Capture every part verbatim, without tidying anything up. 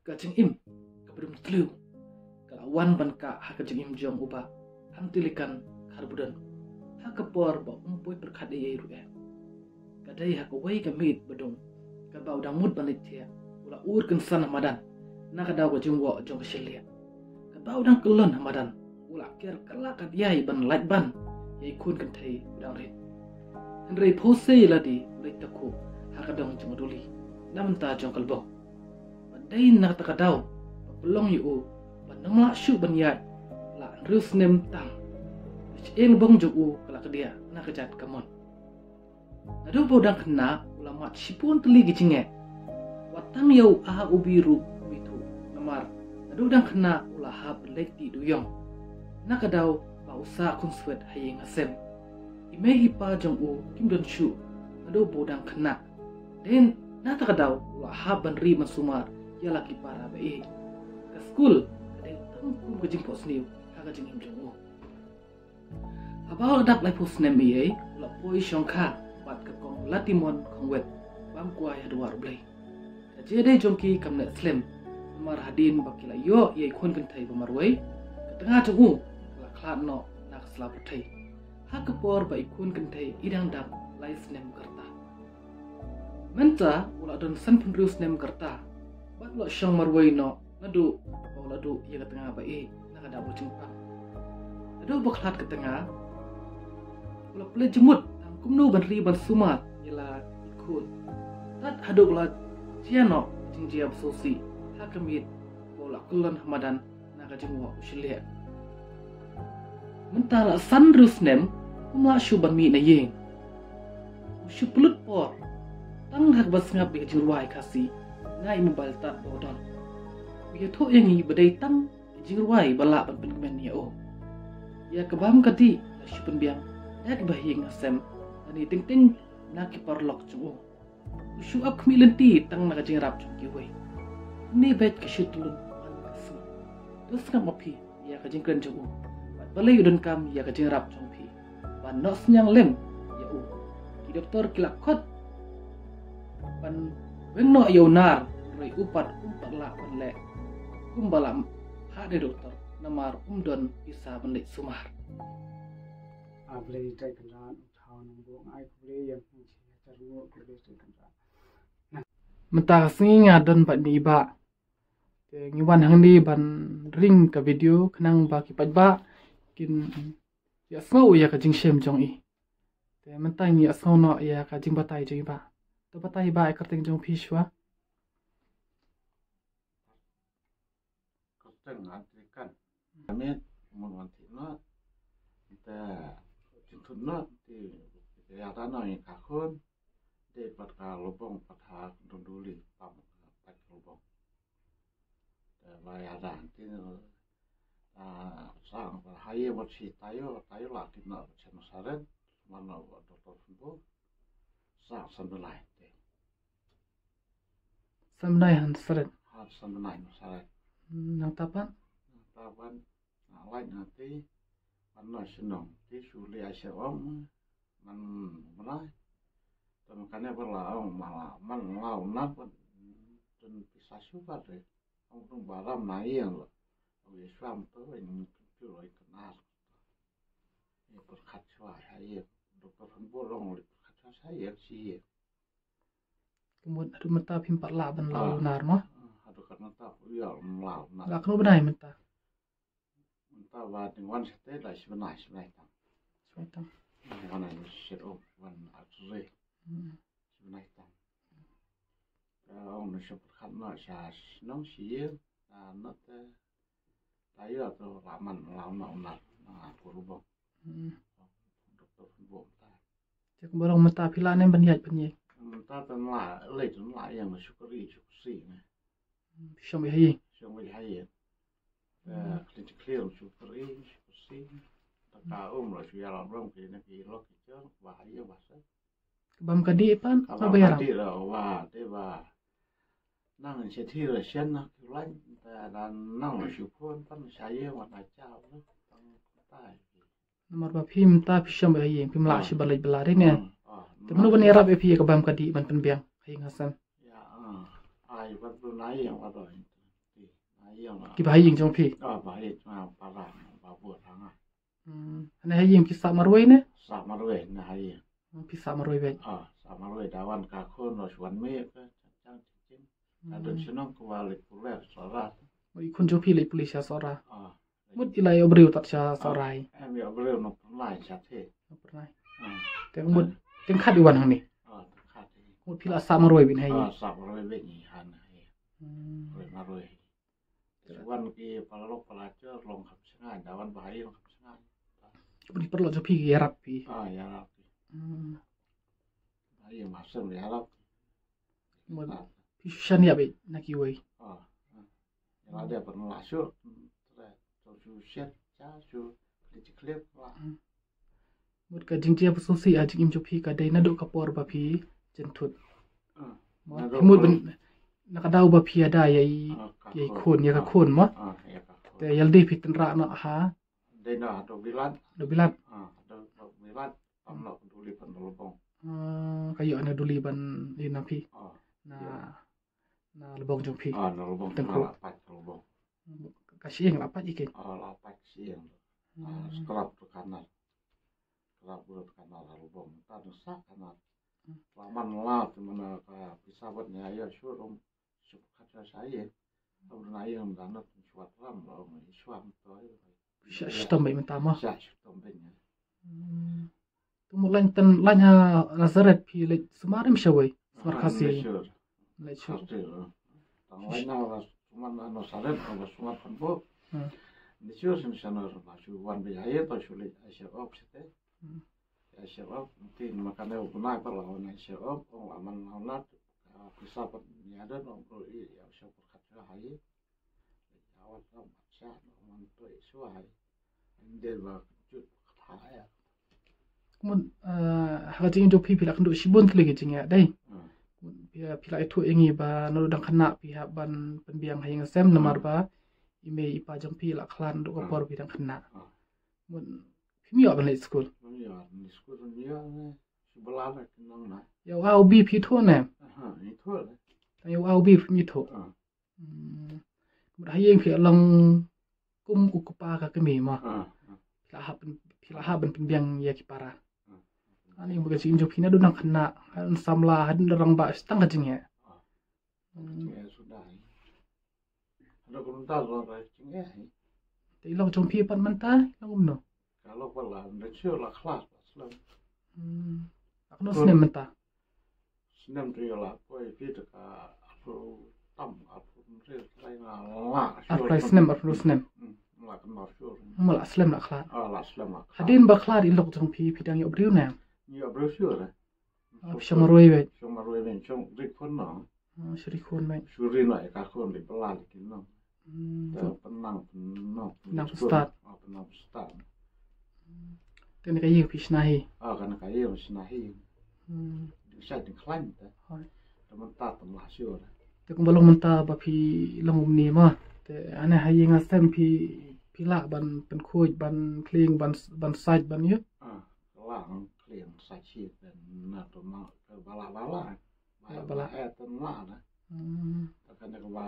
Ka jingim kaba dum tliw ka la wan ban kah ha ka jingim jong u Bah Hamtilikan Kharbudon ha ka por ba um poi pyrkhat ei ei ruh eh. Ka dei ha kawei ka miet ba dum katba u dang mut ban leit thiah, u la ur kynsan ha madan na ka daw ka jingwoh jong ka shilieh. Katba u dang kyllon ha madan, u la ker ka la ka diai ban lait ban ïa i khun kynthei u dang rit. Hynrei phew sei ïa lade u leit takhuh ha ka dong jong u Duli na bynta jong ka lbong. Ba dei na kata ka daw ba pynlong ïa u ban ym lah shuh ban ïaid la hynriew snem tang. Ka shyieng lbong jong u ka la kdiah na ka jait ka mon. Naduh ba u dang khynnah u la mad shibun tylli ki jingeh. Wat tang ïa u A u B ruh um ithuh, namar naduh u dang khynnah u la hap ban leit tih duyong na ka daw ba u sah khunswet ha ïing ha sem. I mei i pa jong u kim don shuh naduh ba u dang khynnah. Dei na kata ka daw u la hap ban ri ban sumar ïa la ki para ba ïeit. Ka skul ka dei tang kum ka jingphohsniew ha ka jingim jong u. Haba u la dap laiphew snem ei ei u la poi shongkha bad ka Kong Latimon Khongwet bam kwai ha duwar U Blei. Ka jingïadei jong ki kam neh slem, namar hadien ba ki la ïoh ïa i khun kynthei ba marwei, ka tnga jong u ka la khlad noh na ka sla pyrthei ha ka por ba i khun kynthei i dang dap lai snem ka rta. Mynta u la don sanphew hynriew snem ka rta bad u la shong marwei noh naduh ba u la duh ïa ka tnga ba ïeit na ka daw ba jingpang. Naduh ba khlad ka tnga u la pynleit jingmut tang kumno ban ri ban sumar ïa la ki khun. Tad haduh ba la jia noh ka jingjia ba sngewsih ha ka miet ba u la kyllon ha madan na ka jingwoh u shilieh. Mynta la san hynriew snem um lah shuh ban mih na ïing. U shu pynlut por tang ha kaba sngap ïa ka jingrwai Khasi na i mobile tad ba u don. U ïathuh ïa ngi ba dei tang ka jingrwai ba lah ban pynkmen ïa u. Ïa ka bam ka dih la shu pynbiang da kiba ha ïing ha sem lane teng teng na ki paralok jong u. U shu ap khmih lynti tang na ka jingïarap jong kiwei. Une beit ka shu tyllun man ka sngi. To sngap ma phi ïa ka jingkren jong u. Bad balei u donkam ïa ka jingïarap jong phi ban noh synñiang lem ïa u. Ki doktor ki la khot ban weng noh ïa u nar, hynrei u pat um pat lah ban leh kumba la phah da i doktor namar um don pisa ban leit sumar. A Blei Trai Kynrad u thaw nongbuh, nga ai khublei ïa phi. Mynta ka sngi nga don bad ine i bah. Te ngi wan hangne ban ring ka video khnang ba ki paidbah kin ïohsngew ïa ka jingshem jong i. Te mynta ngi ïohsngew noh ïa ka jingbatai jong i bah. To batai i bah ïa ka kyrteng jong phi shuwa. Kyrteng Hamtilikan. Amit, mon wan thik noh. Te jingthut noh, te ïa ta noh ïa ka khun. Te pat ka lubong pat ha Dunduli, pam pat ka lubong. Te ba ïa ta, te, ah, sang pat ha ïa wat si tayo, tayo la kit noh pat sha Masaret, man noh wat doktor Fynbo. Sang san bnai te. San bnai han sret. Ha san bnai ma sret. Nangta pat? Nangta pat nga lait na te. Ban na shnong te shu leh ai sha ong man bnai. Te ma kane ba la ong ma la man la u nat pat. Tun pisa shu pat te. Ong tung ba ram na ïeng la. Ong ïa shwa ma to ong tung pil ong kena. Ïa pyrkhat shwa ha ïeng. Doktor Fynbo long ïa pyrkhat shwa ha ïeng shi ïeng. Ka mut haduh mynta phim pat lah ban law u nar mo? Hmm, haduh katne mynta phi ïa ym law u nar. La katno bnai mynta? Mynta ba dang wan shatei da shi bnai, shi bnai tang. Shi bnai tang. Wan ai shet, oh, wan ai shet. Hmm. Shi bnai tang. Te ong na sha pyrkhat na sha shnong shi ïing, na na te. Taïew to la man la na u nar, na ku lubong. Hmm. Doktor Fynbo mynta. Te kumba long mynta phi lah ne ban ïaid ban ïeng? Mynta tang la leit tang la ïeng na shu kari shu kursi ne. Hmm, phi shong beit ha ïing? Shong beit ha ïing. Te khlin khlin shu kari shu kursi. Te ka um la shu ïalam long ki ne ki lok ki jong ba ha ïing ba sa. Ka bam ka dih pat ka ba ïarap. Ka dih la wa te ba. Nang sha thi la shen na ki lain te dan nang shu phone pan sha ïing wat na cha u tang tai. Namar ba phim ta phi shong beit ha ïing phim lah shu ba leit ba la ri ne. Te mano ban ïarap ïa phi ïa ka bam ka dih ban pynbiang ha ïing ha sem? Ïa, ah. Ai ban pynai ïa wat doi. Ki ba ha ïing jong phi? Ah, ba ha ïing jong nga para ba bor ha nga. Hmm. Hane ha ïing phi sah marwei ne? Sah marwei na ha ïing. Hmm, phi sah marwei beit. Ah, sah marwei da wan ka khun no shu wan me ka chang chang ching. Hmm. Adon shnong ko ba leit pule Sohra. Mut i khun jong phi leit pule sha Sohra. Ah. Mut i la ïoh briew tad sha Sohra hi? Em ïoh briew na pyrnai sha the. Na pyrnai. Ah. Te mut teng khat i wan hangne. Ah, teng khat. Mut phi la sah marwei beit ha ïing? Ah, sah marwei beit ha ïing. Hmm. Marwei marwei. Te wan ki paralok parajor long kham sngewbha, da wan ba ha ïing long kham sngewbha. Ki paralok jong phi ki ïarap phi? Ah, ïarap phi. Hmm. Ba ha ïing ma sem ïarap. Mut phi shu shaniah beit na kiwei? Ah. Ïa la dei ban la shu. Tre to shu shet cha shu kli chi kli la. Hmm. Mut ka jingjia ba sngewsih ha jingim jong phi ka dei naduh ka por ba phi jynthut. Ah, mo, naduh phi mut ka ban, na ka daw ba phi ïada ïa i, ah, ka ïa i khun, ïa ka khun mo. Ah, ïa ka khun. Te ïa lade phi tynrah noh ha? Dei na Dawbilat. Dawbilat. Ah, Daw, Dawbilat. Tam noh Duli Ban Lubong. Ah, ka ïoh na Duli Ban ïa na phi. Ah, na, ïa. Na lubong jong phi. Ah, na lubong. Tengku. La pat ka lubong. Ka shyieng la pat ïa ki. Ah, la pat ka shyieng. Ah, hmm. Scrap tu kanal. Scrap tu kanal la lubong. Ta tu sa kanal. Hmm. La man la tu mana ka pisa bad nya ïa shu rum. Shu ka cha sa ïa. Abu na ïa ram dan tu shuat ram la ong shuam tu. Sha shitom beit mynta mo. Sha shitom beit nya. Hmm. Tu mut lain ten lain ha Nazareth phi leit sumar im shawei? Sumar Khasi. Leit shur. Leit shur. Khasi, eh. Tang lain ha sumar na Nazareth ha sumar phan bo. Hmm. Leit shur sim sana ba shu wan beit ha ïa ta shu leit ai shep op site. Hmm. Ai shep op tin ma kane u bnai pa la wan ai shep op ong la man la wan. Pisa pat nya da no bro i ïa shep khat ha ïa. Mut, eh, ha ka jingim jong phi, phi la kynduh shibun tylli ki jingeh dei. Hmm. Mut, phi, phi la ïathuh ïa ngi ba naduh dang khynnah phi hap ban pynbiang ha ïing ha sem namar, hmm, ba i mei i pa jong phi la khlad naduh ka, hmm, por phi dang khynnah. Hmm. Mut, phim ïoh ban leit skul? Phim ïoh ban leit skul, phim ïoh, eh, shu ba la na ki nong na. Ïa u A u B phi ïathuh ne? Aha, ïathuh le. Ïa u A u B phim ïathuh. Ah. Hmm. Mut ha ïing phi long kum u kpa ka kmie mo. Ah, ah. Phi la hap, phi la hap ban pynbiang ïa ki para. Ah. Ani ba ka jingim jong phi naduh dang khynnah, hadien samla, hadien rangbah, tang ka jingeh. Ah. Hmm. Jingeh suda hi. Hadien kumta long ka jingeh hi. Te i lok jong phi pat mynta, i long kumno? Ka lok pat la, nda shu la khlad, la slem. Hmm. Katno snem mynta? Snem tu ïa la poi phi ta ka arphew tam, arphew hynriew, lai nga la. Arphew snem, arphew snem. Hmm, la kynmaw shuh. Mo la slem la khlad. Ah, la slem la khlad. Hadien ba khlad i lok jong phi, phi dang ïoh briew ne? Ïoh briew shuh re. Ah, phi shong marwei beit. Shong marwei beit, shong ri khun noh. Ah, shu ri khun beit. Shu ri noh ïa ka khun, ri bala ri ki nong. Hmm. Te pynang, pynang, pynang pynstad. Ah, pynang pynstad. Hmm. Te kane ka ïing phi shna hi? Ah, kane ka ïing shna hi. Hmm. Ding shai ding khlaiñ te. Hooid. Te mynta te la shu re. Te kumba long mynta ba phi long kumne mo. Te hane ha ïing ha sem phi, phi lah ban pynkhuid, ban khlieng, ban, ban sait, ban ïa? Ah, lah ban khlieng sait shi ban na to ma ka bala bala. Bala bala. Ba heh tang la na. Hmm. Ta kane ka ba,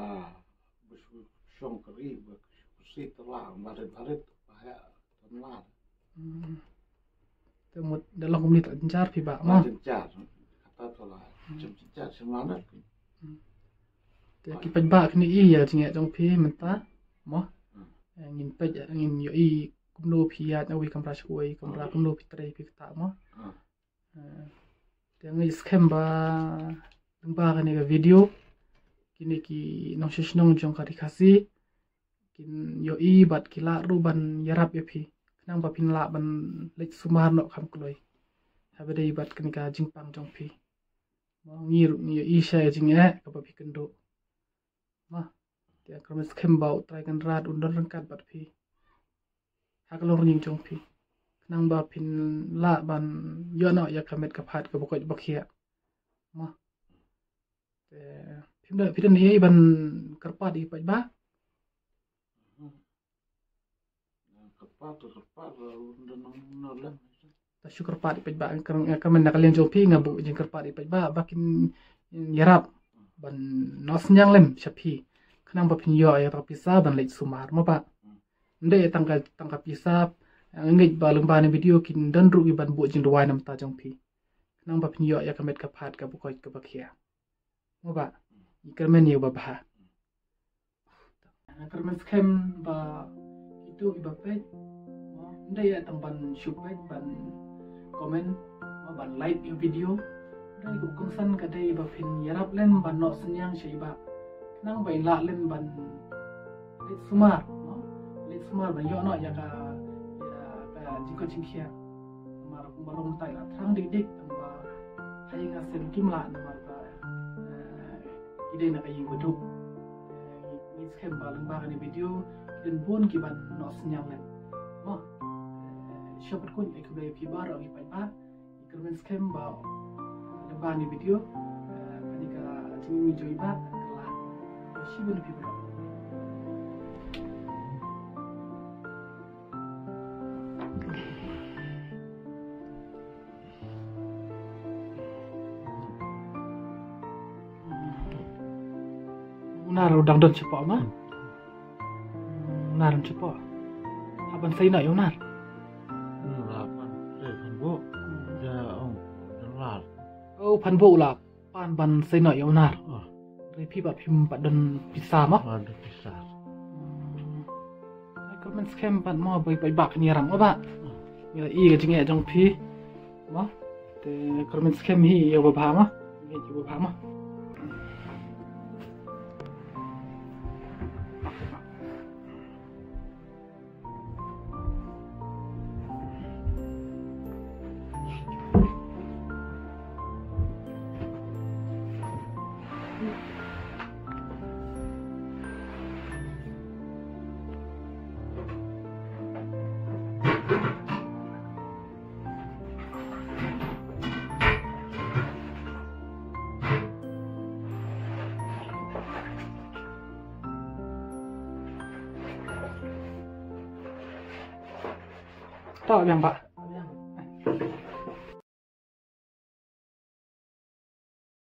ba shu shong ka ri, ba shu sit la, ba rit ba rit, ba heh tang la. Hmm. Te mut da long kumne ta jynjar phi bah mo. Jynjar. Kata to la. Hmm. Jynjar sha ma na. Hmm. Te ki paidbah kin ïohi ïa jingeh jong phi mynta mo. Hmm. Eh, ngin peit, ngin ïohi kumno phi ïaid na wei kamra sha wei kamra, ah, kumno phi trei phi ktah mo. Ah. Eh, te nga ngeit skhem ba lyngba kane ka video kine ki nongshong shnong jong ka ri Khasi kin ïohi bad ki lah ruh ban ïarap ïa phi khnang ba phin lah ban leit sumar noh kham kloi. Haba dei bad kane ka jingpang jong phi. Mo, ngi ruh ngi ïohi sha ïa jingeh kaba phi kynduh. Mo, te nga kyrmen skhem ba U Trai Kynrad un don ryngkat bad phi ha ka longrynieng jong phi khnang ba phin lah ban ïoh noh ïa ka met ka phad kaba koit ba khiah. Mo. Te phim da, phi don ei ban kyrpad ïa ki paidbah? Kyrpad, kyrpad, ta shu kyrpad ïa ki paidbah, ka, ka, ka mynta ka liang jong phi nga buh jingkyrpad ïa ki paidbah ba kin ïarap ban noh synñiang lem sha phi. Khnang ba phin ïoh ïa ka pisa ban leit sumar, mo bah. Ym dei tang ka, tang ka pisa, eh, ngeit ba lyngba kane ka video kin don ruh kiban buh jingduwai na ka bynta jong phi. Khnang ba phin ïoh ïa ka met ka phad kaba koit kaba khia. Mo bah, ngi kyrmen ïa u babha. Nga kyrmen skhem ba kito kiba peit, mo, ym dei tang ban shu peit, ban comment, mo, ban like ïa u video. Hynrei kaba kongsan ka dei ba phin ïarap lem ban noh synñiang sha i bah. Khnang ba in lah lem ban leit sumar, mo, leit sumar ban ïoh noh ïa ka, ïa ka jingkoit jingkhiah. Namar kumba long mynta i la thrang dik dik, tang ba ha ïing ha sem kim lah namar ba, eh, ki dei na ka ïing baduk. Eh, ngi, ngi skhem ba lyngba kane ka video kin bun kiban noh synñiang lem. Mo, eh, shuwa pat khublei ïa phi baroh ki paidbah. Ngi kyrmen skhem ba, eh, lyngba kane ka video, eh, kane ka jingim jong i bah kan kylla. Shibun ïa phi baroh. U nar u dang don shapoh ma? Hmm. U nar un shapoh. Hap ban sei noh ïa u nar. Hmm, hap ban sei phan buh. Hmm. Ja ong, ja lar. Oh, phan buh u la pan ban sei noh ïa u nar. Ah. Hynrei phi bah phim pat don pisa mo? Ah, don pisa. Hmm. Ai, kyrmen skhem pat mo, bai, bai bak ni rang mo bah. Ah. Ngi la i ka jingeh jong phi. Mo. Te kyrmen skhem hi ïa u babha mo. Ngi ïa u babha mo. To biang bah.